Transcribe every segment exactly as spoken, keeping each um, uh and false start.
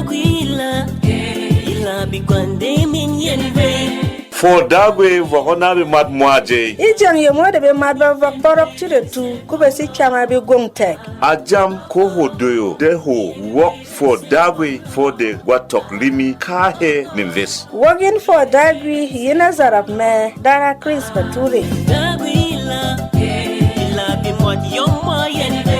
Kwila, yila bi kwande min yen vey. Fwɔ Dagwi vɔk ɔ na bemat mwa jey. E jeng yemo de bemat ba vɔk bɔrɔk tire tu, ku be si kyama be gwong tɛk. A jam ko hwo doyo de hwo wok fwɔ Dagwi fwɔ de gwa tɔk limi ka he ne ves. Wok in fwɔ Dagwi yi na zarap me dara Chris Bature. Dagwi la, yila bi mwat yom mwa yen vey.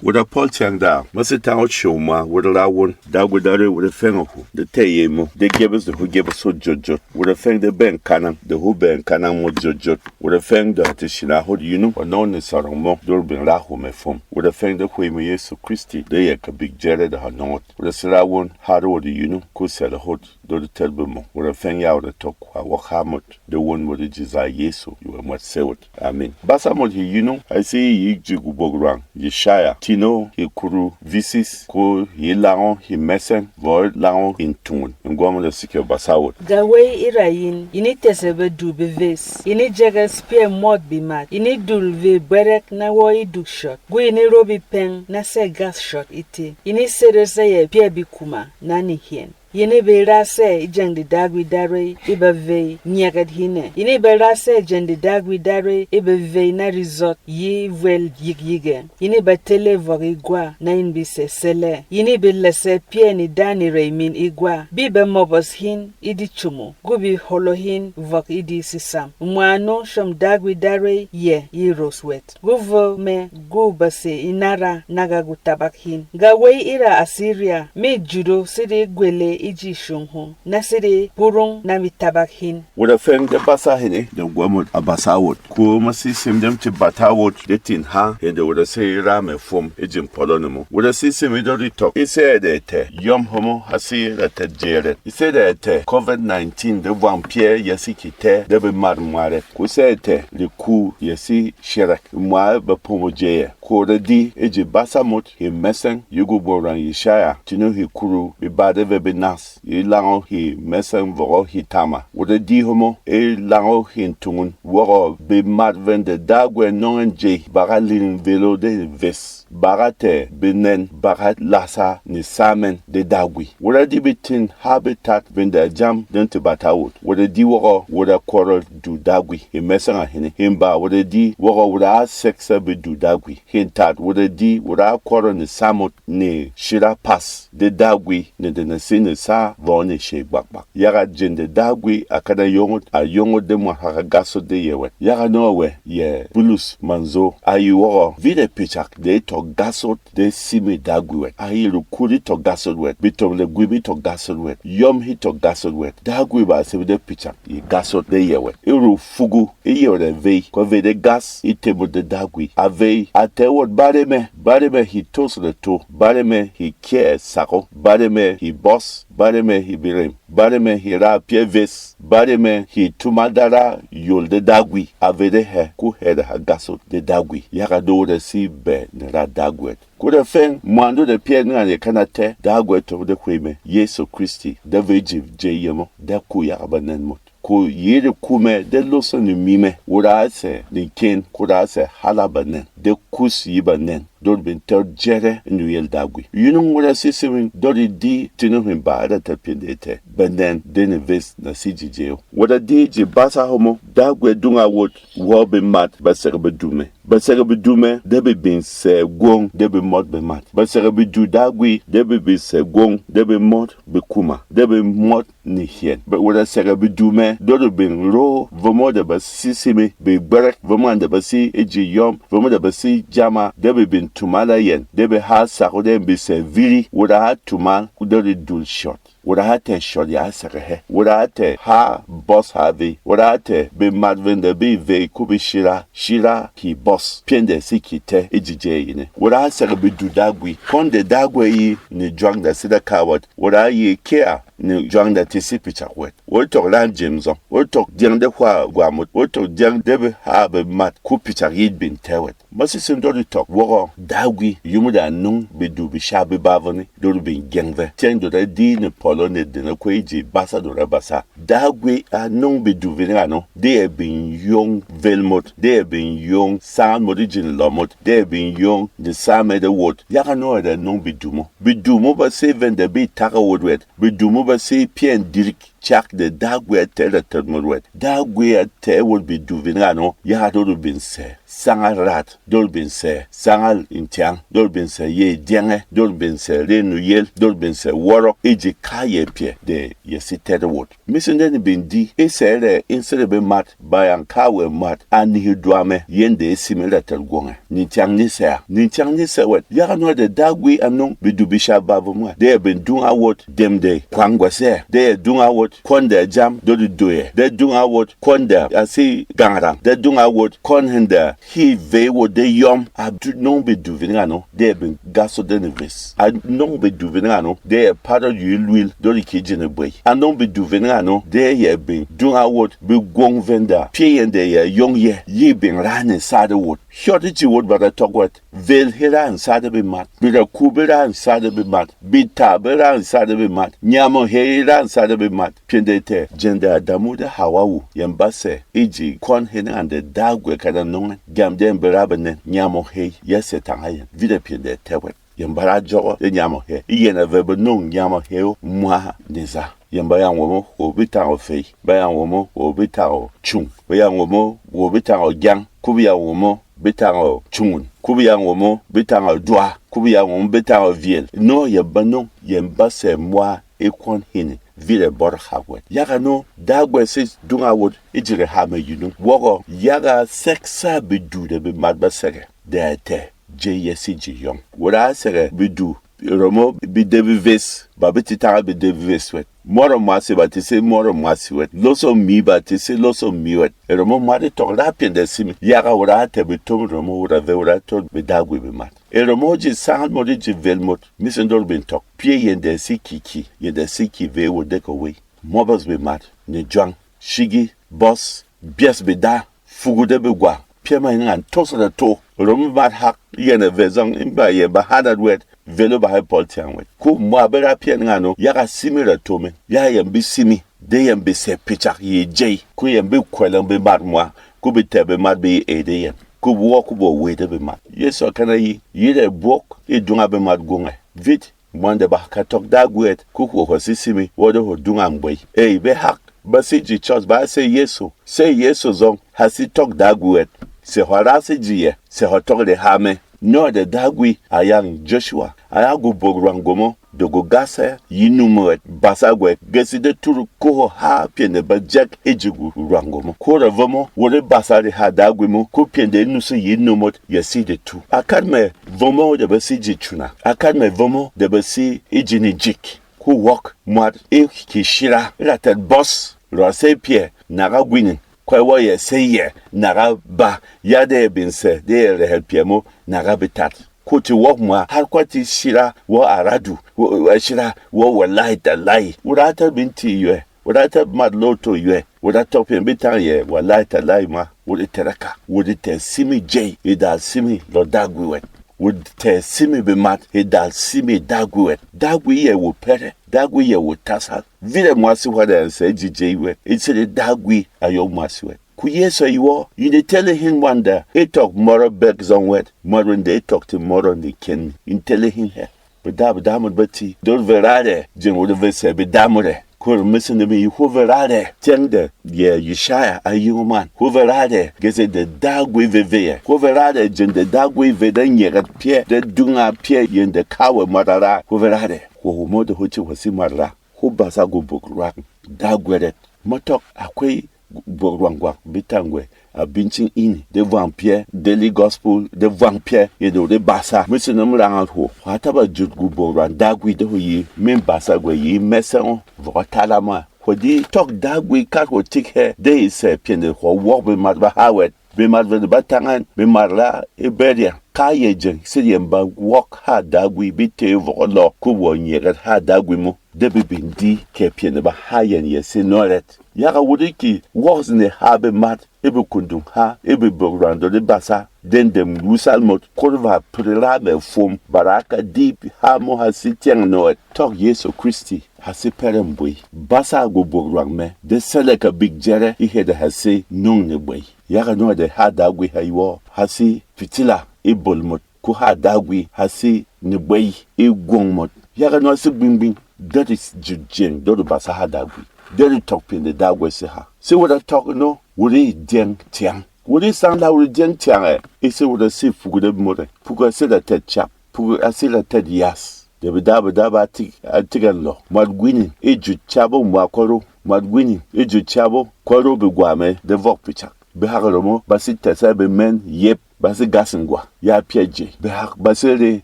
Wot a Paul Tyangda, ma se tang o shong mwa, wot a ra won, Dagwi Dare wot a feng a hwo, de tɛ̀ yey mo, de gebes de hwo gebes hot jot jot, wot a feng de bɛng kanang, de hwo bɛng kanang mo jot jot, wot a feng de ha te shina hot yinung, wa nong ne sarong mo, dor bin ra hwo mɛ fom, wot a feng de hwey mo Yesu Kristi, de yɛ kabik jɛrɛ de ha nong ot, wot a se ra won, har wot yinung, ku sɛlɛ hot, dor de tɛr bemo, wot a feng ya wot a tok, a wok ha mot, de won wot de ji za Yesu, yi wɛ mwat se wot. Amin. Basa mot hì yinung, a se yi yi ji gubok rwang, Yeshaya, tino hì kuru visis, ko hì lango hì mɛsɛng, vɔ lango hì ntungun. Ngwɔm de sikɛ basa wot. Gawey e ra yin, yin e tɛsɛ bedu beves, yin e jɛgɛs pyɛ mɔt bemat, yin e dul vê bwɛrɛk na wɔ e duk shɔt, gu yin e ro bepɛng na sɛ gas shɔt e te, yin e sede sɛyɛ pyɛ bekuma na nehyɛn. Yin e be ra sɛ e jeng de Dagwi Dare e ba vey nyɛgɛt hinɛ. Yin e ba ra sɛ jeng de Dagwi Dare e ba vey na rezɔt yi vwel yik yigɛ. Yin e ba tele vɔk e gwa na yin be sɛ sɛlɛ. Yin e be lɛsɛ pyɛ ne da ne rey min e gwa. Be ba mɔbɔs hin e di chumo, gu be holo hin vɔk e di sisam. Mwa nung shom Dagwi Dare yɛ e ros wɛt. Gu vo mɛ gu ba sè e nara naga gu tabak hin. Gawey e ra Asiria, mê judo sede gwele e ji shung hung, na sede purung na mi tabak hin. Wot a feng de basa hene de gwamot a basa wot. Ko ma sisim dem ti bata wot de tin ha, he de wot a se e ra mɛ fwom e jin pɔlɔ ne mo. Wot a sisim e do ritɔk, e se de tɛ, yɔm homo ha si ra tɛ jeret. E se de tɛ, covid nineteen de vwang pyɛ ya si ki tɛ, de be mar mwaret. Ko se tɛ, liku ya si sherek. Mwa ba pomo jeyɛ, ko da di e ji basa mot hì mɛsɛng, yi gubok rang Yeshaya, tino hì kuru, be ba de ve be nas, yi lango hì mɛsɛng vɔgɔ hì tama. Wot da di homo, e lango hì ntungun, wɔgɔ be mat vɛn de Dagwi nɔng ɛn jey, ba ga lining velo de ves, ba ga tɛ be nɛn, ba ga lasa ni sa mɛn de Dagwi. Wot da di be tin ha be tat vɛn de jam den ti bata wot. Wot da di wɔgɔ, wot da kwɔrɔ du Dagwi. Hì mɛsɛng a hene. Hì mba wot da di wɔgɔ wot da sɛksa be du Dagwi. Hì tat wot da di wot da kwɔrɔ ne samot ne shira pas de Dagwi ne de na si ne sa vɔgɔ ne shey gbakgbak. Yaga jeng de Dagwi a kana yongot, a yongot de mwa haka gasot de yɛ wɛt. Yaga nɔ wɛ yɛ Bulus manzo a yi wɔgɔ vide pechak de tɔ gasot de simi Dagwi wɛt. A yi rukuri tɔ gasot wɛt. Bitom le gwi bi tɔ gasot wɛt. Yɔm hi tɔ gasot wɛt. Dagwi ba a sebe de pechak yi gasot de yɛ wɛt. E ru fugu, e yɛ wɛt a vey, ko vey de gas, e temo de Dagwi. A vey, a tɛ wot bare mɛ, bare mɛ hi tos reto, bare mɛ hi kɛ sako, bare mɛ hi bɔs, bare mɛ hi birim, bare mɛ hi ra pyɛ ves, bare mɛ hi tuma dara yol de Dagwi. A vey de hɛ, ko hɛ de ha gasot de Dagwi. Yaga do wot a si bɛ ne ra Dagwi wɛt. Ko da feng, mwando de pyɛ ngan ye kana tɛ, Dagwi tɔk de hwey mɛ, Yesu Kristi, da vey ji jey yemo, da ku yaga ba nɛn mot. Ko yi de ku mɛ, de loso ne mi mɛ, wot a sɛ ne ken, ko da sɛ hala ba nɛn, de kus yi ba nɛn, dor bin tɛr jɛrɛ nuyel Dagwi. Yinung wot a si simin, dor yi di, tino hin ba a da ta pyɛ de tɛ, ba nɛn, de ne ves na si ji jey o. Wot a di ji basa homo, Dagwi dunga wot, wɔ be mat, ba sɛgɛ be du mɛ. Ba sɛgɛ be du mɛ, de be bin sɛ gwong, de be mot be mat. Ba sɛgɛ be du Dagwi, de be bin sɛ gwong, de be mot be kuma, de be mot ne hyɛn. Ba wot a sɛgɛ be du mɛ, dor bin ro, vomo de ba si simi, be gbɛrɛk, vomo de ba si e ji yɔm, vomo de ba si jama, de be bin tumal a yɛn, de be ha sako de be sɛ viri, wot a ha tumal, ku dor dul shɔt. Wot a ha tɛ shɔt ya sɛgɛ hɛ. Wot a ha tɛ ha bɔs ha vey. Wot a ha tɛ be mat vey de be vey ku be shira, shira ki bɔs. Pyɛn de si ki tɛ e ji jey yi ne. Wot a ha sɛgɛ be du Dagwi. Kɔn de Dagwi yi ne jwang da si da kawat. Wot a ha yi kea ne jwang da ti si pechak wɛt. Wot tɔk ran jemzɔng. Wot tɔk dyɛng de hwa gwamut. Wot tɔk dyɛng de be ha be mat ku pechak yi bin tɛ wɛt. Ma sisem dot e tɔk wɔgɔ, Dagwi yum da nung bedu besha bebavoni dot bin gyeng vɛ, tyɛng dot a di ne pɔlɔ ne dene kwei ji basa dot a basa. Dagwi a nung bedu vini ano, de yɛ bin yong vel mot, de yɛ bin yong sangal mot e ji ne lɔ mot, de yɛ bin yong ne sa mɛ de wot. Yaga no a da nung bedu mo. Bedu mo ba se vɛn da bi taka wot wɛt. Bedu mo ba se pyɛn dirik. Cak de Dagwi a tɛ̀ ra tɛt mot wɛt. Dagwi a tɛ̀ wot bedu vini ano, yaga dot bin sɛ sangal rat, dot bin sɛ sangal ntyang, dot bin sɛ ye dyɛngɛ, dot bin sɛ re nuyel, dot bin sɛ wɔrɔk e ji kayɛ pyɛ de yɛ si tɛt wot. Misinde ni bin di e sɛ rɛ in sere be mat, ba yang kawe mat a nihi dwamɛ yen de e simi ra tɛt gwɔngɛ. Ni tyang ni sɛ a, ni tyang ni sɛ wɛt. Yaga nɔ de Dagwi a nung bedu bisha ba vumwa, de yɛ bin dung a wot dem de kwang gwasɛ, de yɛ dung a wot kɔn de jam dot doyɛ, de dung a wot kɔn de a si gangrang, de dung a wot kɔn hin de hi vey wot de yɔm. A nung bedu vini ano, de yɛ bin gaso de ni ves. A nung bedu vini ano, de yɛ parɔ yui lwil dot ki jene bwey. A nung bedu vini ano, de yɛ bin dung a wot bi gwong venda pye yɛn de yɛ yong yɛ yi bin ra ne sa de wot. Hyɔt e ji wot ba da tɔk wɛt. Vel he ra nsa de bemat, beraku be ra nsa de bemat, bita be ra nsa de bemat, nyamo he ra nsa de bemat. Pyɛn de tɛ jɛn de Adamu de Hawa wu yɛn ba sɛ e ji kɔn he ngan de Dagwi kada nongen. Gyam de yɛn be ra benɛn nyamo he ya sɛ tanga yɛn vide pyɛn de tɛ wɛt. Yɛn ba ra jɔgɔ de nyamo he e yɛn a ve benung nyamo he o mwa ne za. Yɛn ba yang womo ko be tang o fei, ba yang womo ko be tang o chung, ba yang womo ko be tang o gyang, ko be yang womo be tang o chungun, ko be yang womo be tang o dwa, ko be yang womo be tang o vyel. No yɛn ba nung yɛn ba sɛ mwa e kɔn hini vire bor hak wɛt. Yaga no Dagwi se dunga wot e jire ha me yunu. Wɔgɔ yaga sɛk sa bedu de bemat ba sɛgɛ de a tɛ je yɛ si ji yong. Wot a sɛgɛ bedu romo bide beves ba be ti tanga bide beves wɛt. Mɔrɔ mwasi ba ti se mɔrɔ mwasi wɛt. Loso mi ba ti se loso mi wɛt. E romo mwat e tɔk ra pyɛn de simi. Yaga wot a tɛ betom romo wot a ve wot a tot be Dagwi bemat. E romo ji sangal mot e ji vel mot. Misindor bin tɔk. Pye yɛn de si kiki, yɛn de si ki ve wot de ko wei. Mɔbɔs bemat, ne jwang, shigi, bɔs, byɛs beda, fugu de begwa, pyɛ ma hin ngan tos da to. Rom mat hak yɛn a vɛ zɔng in ba yɛn ba hanat wɛt, velo ba hɛ pɔl tyang wɛt. Ko mwa be ra pyɛn ngan o, yaga simi ra to men, ya yɛn bi simi, de yɛn bi sɛ picak yi jey, ko yɛn bi kwɛlɛng bemat mwa, ko bi tɛ bemat bi yi e de yɛn, ko bi wɔ ko bɔ we de bemat. Yesu a kana yi, yi rɛ bwok e dunga bemat gungɛ. Vit, Mwâ de ba ha ka tɔk Dagwi wɛt, ko hwo hwà si simi, wɔgɔ de hwo dungâ ngbey. Ey, behak, ba si ji church ba sey Yɛsu, sey Yɛsu zɔng ha si tɔk Dagwi wɛt. Sè hwà ra si ji yɛ, sè hwà tɔk rehame. Nɔ de Dagwi a yang Joshua, a ya gubok rwang gwomo de gugasa yi num wɛt, basa gwɛ gesi de turuk ko hwo ha pyɛ de ba jek e ji gu rwang gwomo. Ko ra vomo, wot e basa reha Dagwi mo, ko pyɛ de nusu yi num wɛt ya si de tu. A kat mɛ vomo de ba si ji chuna. A kat mɛ vomo de ba si e ji nejik. Ko wok mwat e ki shira, e ra tat bos, rɔ sei pyɛ, naga gwinin. Kwɛ wɔ yɛ sei yɛ, naga ba, ya de yɛ bin sɛ, de yɛ rɛhɛ pyɛ mo, naga bi tat. Ko ti wok mwa, har kwa ti shira wɔ aradu, wɔ, wɔ shira wɔ wɔ lai ta lai. Wura ta bin ti yɛ. Wot a ta mat loto ywe, wot a tɔk pyɛ bi tang yɛ, walay talay ma, wot e tɛrɛka, wot e tɛ simi jey, e dal simi lɔ Dagwi wɛt. Wot e tɛ simi bemat, e dal simi Dagwi wɛt. Dagwi yɛ wo pɛrɛ, Dagwi yɛ wo tasal. Vire mwasi hwada yɛn sɛ ji jey wɛt, e sede Dagwi a yɔ mwasi wɛt. Ku Yesu a yi wɔ, yi ne tɛlɛ hin wanda, e tɔk mɔrɔ bɛk zɔng wɛt, mɔrɔ nde e tɔk ti mɔrɔ nde kyen mi, in tɛlɛ hin hɛ. Beda beda mot ba ti, dor verarɛ, jeng wot ve sɛ beda mot ɛ. Kur misi ne mi yi hu verarɛ, tyɛng de yɛ Yishaya a yi man. Hu verarɛ, gese de Dagwi veve yɛ. Hu verarɛ, jeng de Dagwi ve de nyɛgat pyɛ, de dunga pyɛ, yen de kawe mɔt ara. Hu verarɛ, hu hu mo de hu chi hu si mɔt ra. Hu basa gu buk rwak Dagwi rɛt. Mɔtɔk akwai bok rwang gwak bi tangwe, a bincing ini de vwang pyɛ, Daily Gospel de vwang pyɛ, ye do de basa. Misi nom rangal hwo, hwa taba jut gu bok rwang Dagwi de hwo yi, min basa gwe yi mɛsɛng o, vɔgɔ tala ma. Hwo di tɔk Dagwi kat hwo tik hɛ, de yi sɛ pyɛn de hwo wɔk bemat ba ha wɛt. Bemat vɛn ba tangan, bemat la e bɛria. Kayɛ jeng sede yɛn ba wɔk hâ Dagwi be tɛ́ vɔk e lɔ, ko wɔ̀ nyɛgɛt hâ Dagwi mo, de be bin di kɛ pyɛ ne ba ha yɛn yɛ se nɔn rɛt. Yaga wot e kyè wɔk zene ha bemat, e bekundung ha, e bebok rwandot e basa, dendem rusal mot, ko re va pere ra mɛ fwom, ba ra ka di ha mo ha se tyɛng nɔn rɛt. Tɔk Yesu Kristi ha se pɛrɛ mbwey, basa gwo bok rwang mɛ, de sɛlɛ kabik jɛrɛ e hede ha se nung ne bwey. Yaga nɔn de hâ Dagwi hei wɔ, ha se fitila e bol mot, ko hâ Dagwi ha se ne bwey e gwong mot. Yaga nɔn se gbing-gbing, de re jut jeng, de re basa hâ Dagwi, de re tɔk pyɛ de Dagwi se ha. Se wot a tɔk eno, wot e dyɛng tyang. Wot e sang la wot e dyɛng tyang ɛ, e se wot a se puk de mot ɛ. Puk a se ra tɛt cap, puk a se ra tɛt yas. De beda beda ba tik, a tik a lɔ. Mwat gwining e jut cap o mwa kwaro. Mwat gwining e jut cap o kwaro begwa mɛ de vɔk pecak. Behak romo ba se tɛsa bemɛn yep, ba se gas ngwa, ya pyɛ jey. Behak ba se re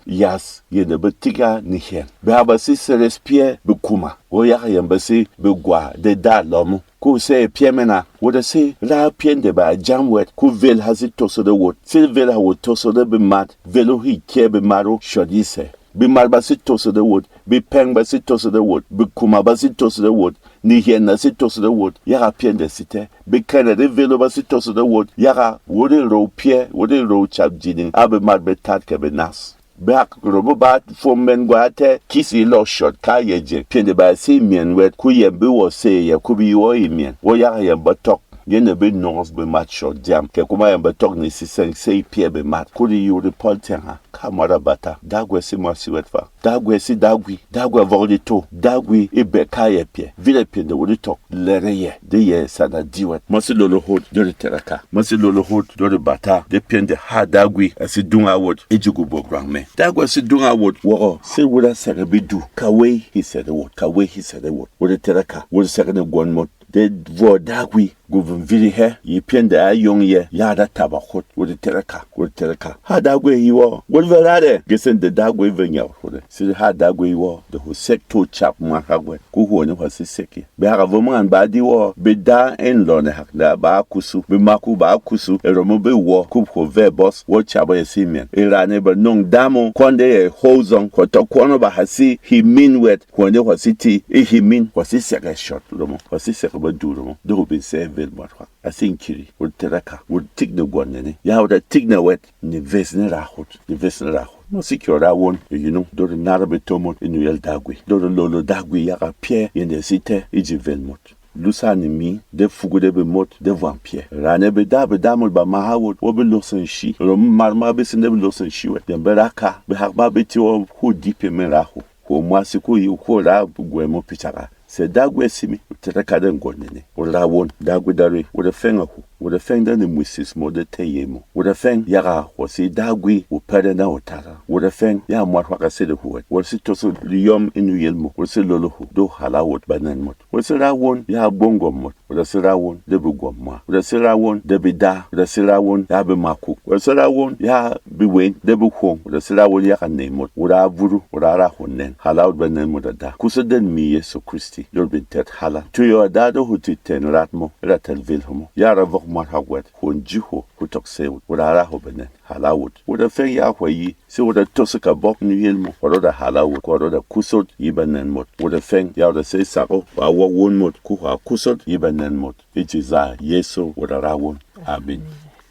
yas yɛn de be tik a nehɛng. Behak ba se seres pyɛ bekuma, o yaga yɛn ba se begwa de da lɔ mo. Ko sɛɛ pyɛ mɛn a, wot a se ra pyɛn de ba jam wɛt, ko vel ha se toso de wot, se vel ha wot toso de bemat, vel o he kyɛ bemat o shɔt yi sɛ. Bemat ba se toso de wot, bepɛng ba se toso de wot, bekuma ba se toso de wot, nehɛn na se toso de wot, yaga pyɛn de se tɛ. Bekɛnɛ de vel o ba se toso de wot, yaga wot e ro pyɛ, wot e ro cap jining, a bemat be tat kɛ benas. Behak romo ba fwom mɛn gwa tɛ, kisi lɔ shɔt kayɛ jeng, pyɛn de ba se myɛn wɛt, ko yɛn be wɔ se yɛ ko be yi wɔ yi myɛn, wɔ yaga yɛn ba tɔk. Yɛn de be nɔngɔs bemat shɔt jam, kɛ kuma yɛn ba tɔk ne sisɛng sei pyɛ bemat, ko de yi wot e pɔl tyɛng ha. Ka mwat a bata, Dagwi a se mwat si wɛt fa. Dagwi a se Dagwi, Dagwi a vɔk reto, Dagwi e bɛ kayɛ pyɛ, vit a pyɛn de wot e tɔk, lɛrɛ yɛ, de yɛ sana di wɛt. Mwat se lolo hot, de re tɛrɛ ka. Mwat se lolo hot, de re bata, de pyɛn de ha Dagwi a se dung a wot, e ji gubok rwang mɛ. Dagwi a se dung a wot, wɔgɔ, se wot a sɛgɛ be du, kawey he sɛgɛ wot, kawey he sɛgɛ wot. Wot e tɛrɛ ka, wot e sɛgɛ ne gwɔn mot. De vɔ Dagwi, guvum viri hɛ, yi pyɛn de a yong yɛ, ya da taba hot, wot e tɛrɛ ka, wot e tɛrɛ ka. Ha Dagwi yi wɔ, wot ve ra de, gesen de Dagwi ve nyau hot de. Siri ha Dagwi yi wɔ, de ho sek to cap mwat hak wɛt, ko hwɔ ne hwa se sek ye. Behak a vo mwan ba di wɔ, beda en lɔ ne hak da ba kusu, be maku ba kusu, e romo be wɔ, kup ho ve bɔs, wɔ cap e si myɛn. E ra ne ba nong damo, kwɔn de e ho zɔng, ko to kwɔn o ba ha si, he min wɛt, Hwɔn de hwà sí ti e hì min, hwà sí sɛk ɛ shɔt remo, hwà sí sɛk ɛ badu remo, de hwà bin sɛɛ vêl mwat hwak. A sî nkiri, wot tɛrɛ ka, wot tik ne gwɔn nɛnɛ. Ya wot a tik na wɛt, ne ves ne ra hot, ne ves ne ra hot. Mo sî kyɔ ra won e yinung, dot e nar be to mot e nuyel Dagwi, dot e lolo Dagwi yaga pyɛ yɛn de sî tɛ e ji vêl mot. Lusa ne mi, de fugu de be mot, de vwang pyɛ. Rane be da be da mot ba ma ha wot, wo be losen shi. Rom mar ma be sin de be losen shi wɛt. Dem be ra ka, be hak ma be ti wo hu di pyɛ men ra hu. Hwo mwasi ko yi hwo ra gwɛ mo picaka. Sɛ Dagwi a simi, wot tɛrɛ ka de ngwɔn nɛnɛ. Wot ra won, Dagwi Darwey, wot a fɛng a hu, wot a fɛng da ne mwisis mo de tɛ yey mo. Wot a fɛng yaga hwo si Dagwi, wo pɛrɛ na wo tara. Wot a fɛng ya mwat hwak a sede hu wɛt. Wot si toso liyɔm e nuyel mo, wot si lolo hu, do hala wot ba nɛn mot. Wot si ra won ya gbonggwɔm mot. Wot a si ra won de be gwɔm mwa. Wot a si ra won de be da. Wot a si ra won ya be makuk. Wot a si ra won ya be wen de be hwong. Wot a si ra won ya ka ney mot. Wot a vuru, wot a ra hon nɛn. Hala wot ba nɛn mot a da. Kusa den mi Yesu Kristi, dor bin tɛt hala. Tuyɔ a da de hoti tɛn rat mo, e ra tɛl vil homo. Ya ra vok mwat ha gwɛt, hon ji ho, hutɔk se wot. Wot a ra ho ba nɛn. Hala wot. Wot a feng ya hwa yi, se wot a toso ka bok nuyel mo. Hwa rot a hala wot, hwa rot a kusot yi ba nɛn mot. Wot a feng ya wot a se sako, hwa wok won mot, ku hwa kusot yi ba nɛn mot. E ji za Yesu wot a ra won. Amin.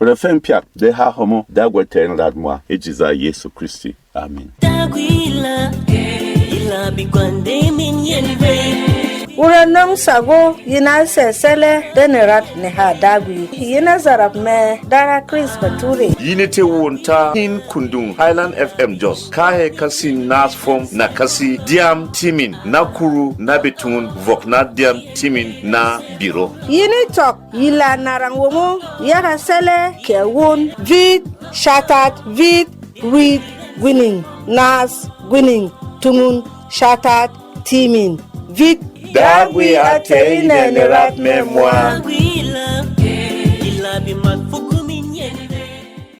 Wot a feng pyak de ha homo, Dagwi tɛn rat mwa. E ji za Yesu Kristi. Amin. Dagwi la, ila bi kwande min yen ve. Wura nɔng sago yi na sɛsɛlɛ de ne rat ne ha Dagwi. Yi na zarap mɛ dara Chris Bature. Yi ne te won ta hin kundung Highland F M Jos. Ka he kasi nas fom na kasi diam timin na kuru na betungun vok na diam timin na biro. Yi ni tɔk yi la narang womo yaga sɛlɛ kɛ won vit shatat vit. Wit gwining, nas gwining, tungun, shatat, timin, vit. Dagwi a tɛ̀ yi nɛ ne rat mɛ mwa.